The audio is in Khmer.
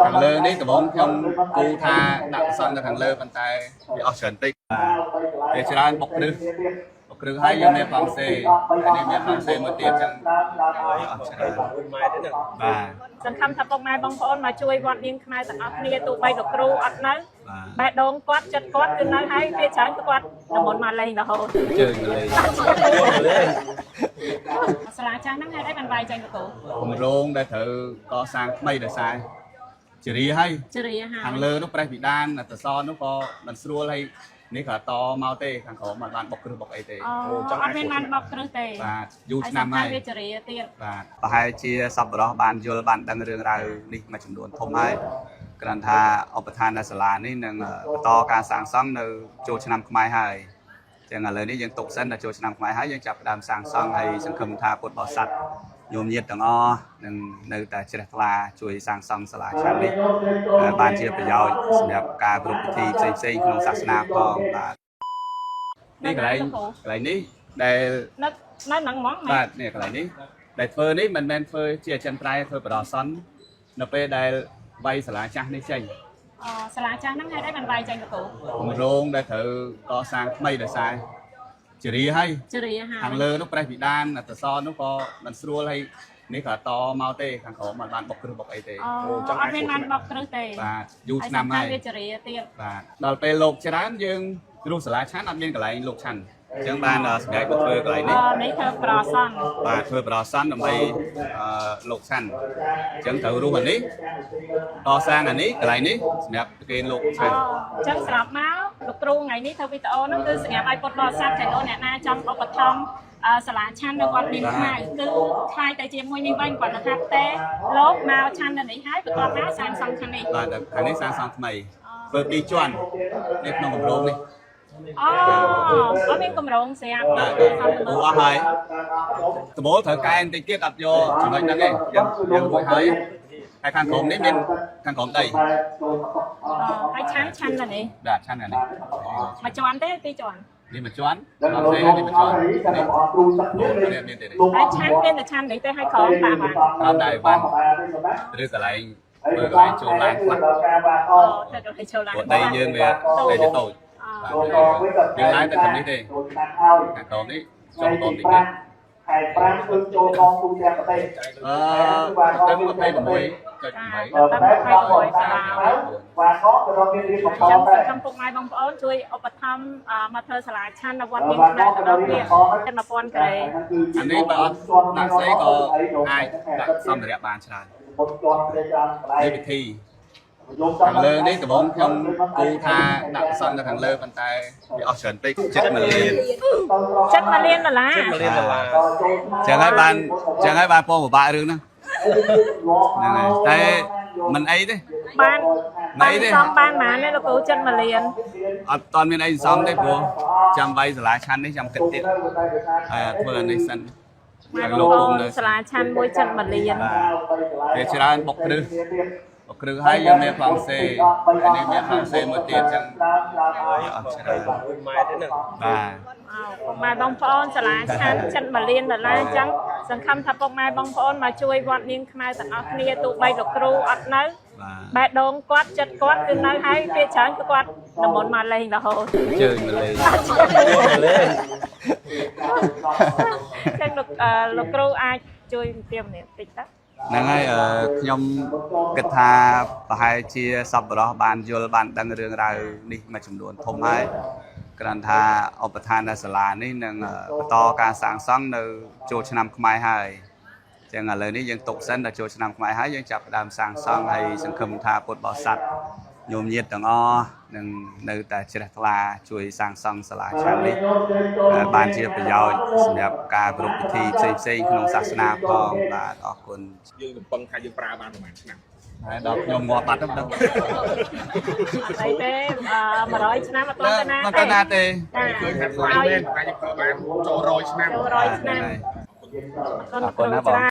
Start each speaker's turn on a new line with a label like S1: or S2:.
S1: ខាងលើនេះដំបូងខ្ញុំគូថាដាក់ប្រសង់នៅខាងលើប៉ុន្តែវាអស់ច្រើនពេកបាទវាច្រើនបុកគ្រឹះបុកគ្រឹះហើយយើងមានប្លង់សេហើយនេះមានប្លង់សេមួយទៀតចឹងវាអស់ច្រើនបាទ
S2: សង្ឃឹមថាពុកម៉ែបងប្អូនមកជួយវត្តនាងខ្មៅទាំងអស់គ្នាទោះបីលោកគ្រូអត់នៅ
S1: បាទ
S2: បេះដូងគាត់ចិត្តគាត់គឺនៅហើយពេលច្រើនគឺគាត់និមន្តមកលេងរហូត
S1: ជើងមកលេង
S2: សាលាចាស់ហ្នឹងហេតុអីបានវាយចេញលោកគ្រូ
S1: គម្រោងដែលត្រូវកសាងថ្មីដោយសារជារីហើយ
S2: ជរាហើយ
S1: ខាងលើនោះប្រេះពិដានអត្តសរនោះក៏មិនស្រួលហើយនេះក៏តមកទេខាងក្រោមមិនបានបុកគ្រឹះបុកអីទេ
S2: អូអត់មានបានបកគ្រឹះទេ
S1: បាទយូរឆ្នាំហើយ
S2: វាជរាទៀត
S1: បាទប្រហែលជាសប្បុរសបានយល់បានដឹងរឿងរ៉ាវនេះមួយចំនួនធំហើយគ្រាន់ថាឧបឋានសាលានេះនឹងបន្តការសាងសង់នៅចូលឆ្នាំខ្មែរហើយចឹងឥឡូវនេះយើងទុកសិនដល់ចូលឆ្នាំខ្មែរហើយយើងចាប់ផ្ដើមសាងសង់ហើយសង្ឃឹមថាពុទ្ធបរិស័ទញោមញាតទាំងអស់នឹងនៅតែជ្រះថ្លាជួយសាងសង់សាលាឆ្នាំនេះបានជាប្រយោជន៍សម្រាប់ការប្រារព្ធពិធីផ្សេងៗក្នុងសាសនាផងបាទនេះកន្លែងកន្លែងនេះដែល
S2: នៅនៅហ្នឹងហ្មងមែន
S1: បាទនេះកន្លែងនេះដែលធ្វើនេះមិនមែនធ្វើជាអចិន្ត្រៃយ៍ធ្វើបដិសន្ននៅពេលដែលវាយសាលាចាស់នេះចេញ
S2: អូសាលាចាស់ហ្នឹងហេតុអីបានវាយចេញលោកគ្រូ
S1: គម្រោងដែលត្រូវកសាងថ្មីដោយសារជារីហើយ
S2: ជរាហើយ
S1: ខាងលើនោះប្រេះពិដានអត្តសរនោះក៏មិនស្រួលហើយនេះក៏តមកទេខាងក្រោមមិនបានបុកគ្រឹះបុកអីទេ
S2: អូអត់មានបានបកគ្រឹះទេ
S1: បាទយូរឆ្នាំហើយ
S2: វាជរាទៀត
S1: បាទដល់ពេលលោកច្រើនយើងគ្រោះសាលាឆាន់អត់មានកន្លែងលោកឆាន់អញ្ចឹងបានសម្រាប់មកធ្វើកន្លែងនេះ
S2: អូនេះធ្វើប្រសង់
S1: បាទធ្វើប្រសន្នដើម្បីអឺលោកឆាន់អញ្ចឹងត្រូវរស់អានេះតសាងអានេះកន្លែងនេះសម្រាប់គេលោកឆាន់
S2: អញ្ចឹងស្រាប់មកលោកគ្រូថ្ងៃនេះធ្វើវីដេអូហ្នឹងគឺសម្រាប់ឲ្យពុទ្ធបរិស័ទចៃលោកអ្នកណាចង់ឧបត្ថម្ភសាលាឆាន់នៅវត្តនាងខ្មៅគឺខ្លាយទៅជាមួយនេះវិញគាត់ថាទេលោកមកឆាន់នៅនេះហើយបន្ទាប់មកសាងសង់ខាងនេះ
S1: បាទខាងនេះសាងសង់ថ្មីធ្វើពីរជាន់នៅក្នុងគម្រោងនេះ
S2: អូអត់មានកម្រងស្រាប់
S1: បាទអូអស់ហើយដំបូលត្រូវកែបន្តិចទៀតអត់យកចំណុចហ្នឹងទេយើងយើងរួចហើយហើយខាងក្រោមនេះមានខាងក្រោមដី
S2: ហើយឆាន់ឆាន់នៅនេះ
S1: បាទឆាន់អានេះ
S2: មួយជាន់ទេពីរជាន់
S1: នេះមួយជាន់ដល់ផ្សេងនេះមួយជាន់នេះនេះមានទេនេះ
S2: ហើយឆាន់មានតែឆាន់នេះទេហើយក្រោមដាក់បាន
S1: ក្រោមដាក់អីវ៉ាន់ ឬកន្លែងធ្វើកន្លែងចូលឡានខ្លះ
S2: អូធ្វើកន្លែងចូលឡាន
S1: ព្រោះដីយើងវាដីវាតូចបាទយើងឡើងតែត្រឹមនេះទេខាងក្រោមនេះចុះក្រោមតិចទៀត
S3: ខែ5គឺចូលកងទូទាំងប្រទេស
S1: អឺទៅ26.8
S3: តែដល់បាទកក៏ដល់មានរៀបបន្ត
S2: ចឹង
S3: ដែរ
S2: សង្ឃឹមពុកម៉ែបងប្អូនជួយឧបត្ថម្ភមកធ្វើសាលាឆាន់នៅវត្តមានខ្មៅទាំងអស់គ្នាតែ1000ក្រេ
S1: អានេះបើអត់ដាក់ស្អីក៏អាចដាក់សម្ភារៈបានច្រើន
S3: បុតជាន់ព្រះច្រើនកន្លែង
S1: នេះពិធីខាងលើនេះដំបូងខ្ញុំគូថាដាក់ប្រសង់នៅខាងលើប៉ុន្តែវាអស់ច្រើនពេកចិត្តមួយលាន
S2: ចិត្ត1លានដុល្លារ
S4: 1លានដុល្លារ
S1: ចឹងហើយបានចឹងហើយបានពោពិបាករឿងហ្នឹងហ្នឹងហើយតែមិនអីទេ
S2: បាន
S1: មិនអីទេ
S2: សំបានប៉ុន្មានទេលោកគ្រូចិត្ត1លាន
S1: អត់តមានអីសំទេព្រោះចាំវាយសាលាឆាន់នេះចាំគិតទៀតហើយធ្វើអានេះសិន
S2: ម៉ែ
S1: ហើយ
S2: បងប្អូន
S1: លោកគុំនៅ
S2: សាលាឆាន់មួយចិត្ត1លាន
S1: បាទវាច្រើនបុកគ្រឹះបុកគ្រឹះហើយយើងមានប្លង់សេហើយនេះមានប្លង់សេមួយទៀតចឹងវាអស់ច្រើន
S4: 1ម៉ែត្រទេហ្នឹង
S1: បាទ
S2: អោពុកម៉ែបងប្អូនសាលាឆាន់ចិត្ត1លានដុល្លារអញ្ចឹងសង្ឃឹមថាពុកម៉ែបងប្អូនមកជួយវត្តនាងខ្មៅទាំងអស់គ្នាទោះបីលោកគ្រូអត់នៅ
S1: បាទ
S2: បេះដូងគាត់ចិត្តគាត់គឺនៅហើយពេលច្រើនគឺគាត់និមន្តមកលេងរហូត
S1: ជើងមកលេង
S4: លេង
S2: ចឹងលោកលោកគ្រូអាចជួយទៀមនេះតិចទៅ
S1: ហ្នឹងហើយអឺខ្ញុំគិតថាប្រហែលជាសប្បុរសបានយល់បានដឹងរឿងរ៉ាវនេះមួយចំនួនធំហើយគ្រាន់ថាឧបឋានសាលានេះនឹងបន្តការសាងសង់នៅចូលឆ្នាំខ្មែរហើយចឹងឥឡូវនេះយើងទុកសិនដល់ចូលឆ្នាំខ្មែរហើយយើងចាប់ផ្ដើមសាងសង់ហើយសង្ឃឹមថាពុទ្ធបរិស័ទញោមញាតទាំងអស់នឹងនៅតែជ្រះថ្លាជួយសាងសង់សាលាឆាន់នេះបានជាប្រយោជន៍សម្រាប់ការប្រារព្ធពិធីផ្សេងៗក្នុងសាសនាផងបាទអរគុណ
S5: យើងរំពឹងថាយើងប្រើបានប្រហែលឆ្នាំ
S1: ហើយដល់ខ្ញុំងាប់បាត់ទៅដឹង
S2: អីទេ100ឆ្នាំអត់ទាន់ទៅណា
S1: មិនទៅណាទេ
S2: ចា
S5: ឃើញថាថ្លៃមែនតែយើងប្រើបានចូល100ឆ្នាំ
S2: ចូល100ឆ្នាំ
S1: អរគុណណាបង
S2: ច្រើន